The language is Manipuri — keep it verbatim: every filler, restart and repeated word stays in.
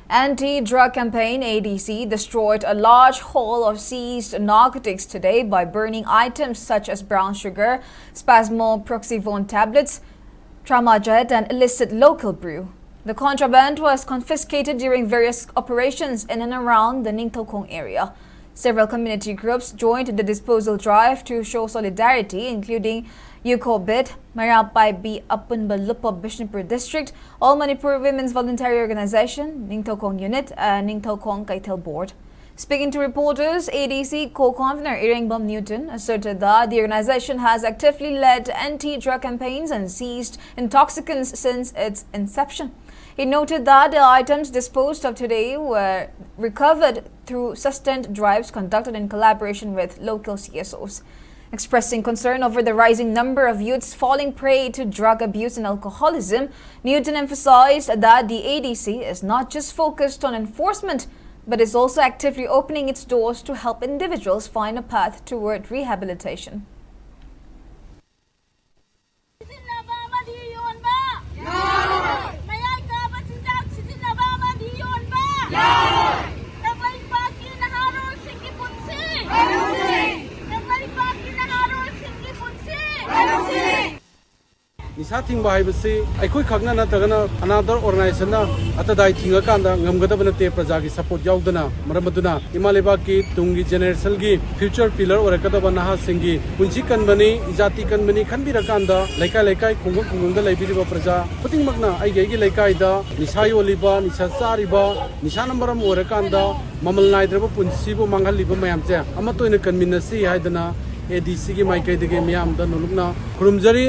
Anti-drug campaign A D C destroyed a large haul of seized narcotics today by burning items such as brown sugar, spasmoproxyphone tablets, tramadol, and illicit local brew. The contraband was confiscated during various operations in and around the Ningtoukhong area. Several community groups joined the disposal drive to show solidarity, including Yuko Bit, Marapaibi Apunba Lupo Bishnupur District, All Manipur Women's Voluntary Organization, Ningtoukhong Unit, and Ningtoukhong Kaithel Board. Speaking to reporters, A D C co-convener Irengbam Newton asserted that the organization has actively led anti-drug campaigns and seized intoxicants since its inception. He noted that the items disposed of today were recovered through sustained drives conducted in collaboration with local C S Os. Expressing concern over the rising number of youths falling prey to drug abuse and alcoholism, Newton emphasized that the A D C is not just focused on enforcement, but is also actively opening its doors to help individuals find a path toward rehabilitation. ꯁꯤꯖꯤꯟꯅꯕ ꯑꯃꯗꯤ ꯌꯣꯟꯕ? ꯌꯥꯔꯣꯏ꯫ ꯃꯌꯥꯏ ꯀꯥꯕ ꯆꯤꯟꯖꯥꯛ ꯁꯤꯖꯤꯟꯅꯕ ꯑꯃꯗꯤ ꯌꯣꯟꯕ? ꯌꯥꯔꯣꯏ꯫ ꯀꯪꯂꯩꯄꯥꯛꯀꯤ ꯅꯍꯥꯔꯣꯜꯁꯤꯡꯒꯤ ꯄꯨꯟꯁꯤ? ꯂꯧꯁꯤꯡ꯫ ꯀꯪꯂꯩꯄꯥꯛꯀꯤ ꯅꯍꯥꯔꯣꯜꯁꯤꯡꯒꯤ ꯄꯨꯟꯁꯤ? ꯂꯧꯁꯤꯡ꯫ ꯅꯤꯁꯥ ꯊꯤꯡꯕ ꯍꯥꯏꯕꯁꯤ ꯑꯩꯈꯣꯏ ꯈꯛꯅ ꯅꯠꯇ꯭ꯔꯒꯅ another organizationꯅ ꯑꯇꯗꯥꯏ ꯊꯤꯡꯉꯀꯥꯟꯗ ꯉꯝꯒꯗꯕ ꯅꯠꯇꯦ꯫ ꯄ꯭ꯔꯖꯥꯒꯤ support ꯌꯥꯎꯗꯅ, ꯃꯔꯝ ꯑꯗꯨꯅ ꯏꯃꯥ ꯂꯩꯕꯥꯛꯀꯤ ꯇꯨꯡꯒꯤ generationꯒꯤ future pillar ꯑꯣꯏꯔꯛꯀꯗꯕ ꯅꯍꯥꯁꯤꯡꯒꯤ ꯄꯨꯟꯁꯤ ꯀꯟꯕꯅꯤ, ꯏꯖꯥꯇꯤ ꯀꯟꯕꯅꯤ ꯈꯟꯕꯤꯔꯀꯥꯟꯗ ꯂꯩꯀꯥꯏ ꯂꯩꯀꯥꯏ, ꯈꯨꯡꯒꯪ ꯈꯨꯡꯒꯪꯗ ꯂꯩꯕꯤꯔꯤꯕ ꯄ꯭ꯔꯖꯥ ꯈꯨꯗꯤꯡꯃꯛꯅ ꯑꯩꯒꯤ ꯑꯩꯒꯤ ꯂꯩꯀꯥꯏꯗ ꯅꯤꯁꯥ ꯌꯣꯜꯂꯤꯕ, ꯅꯤꯁꯥ ꯆꯥꯔꯤꯕ, ꯅꯤꯁꯥꯅ ꯃꯔꯝ ꯑꯣꯏꯔꯀꯥꯟꯗ ꯃꯃꯜ ꯅꯥꯏꯗ꯭ꯔꯕ ꯄꯨꯟꯁꯤꯕꯨ ꯃꯥꯡꯍꯜꯂꯤꯕ ꯃꯌꯥꯝꯁꯦ ꯑꯃꯠꯇ ꯑꯣꯏꯅ ꯀꯟꯃꯤꯟꯅꯁꯤ ꯍꯥꯏꯗꯅ ADCꯒꯤ ꯃꯥꯏꯀꯩꯗꯒꯤ ꯃꯤꯌꯥꯝꯗ ꯅꯣꯂꯨꯛꯅ ꯈꯨꯔꯨꯝꯖꯔꯤ꯫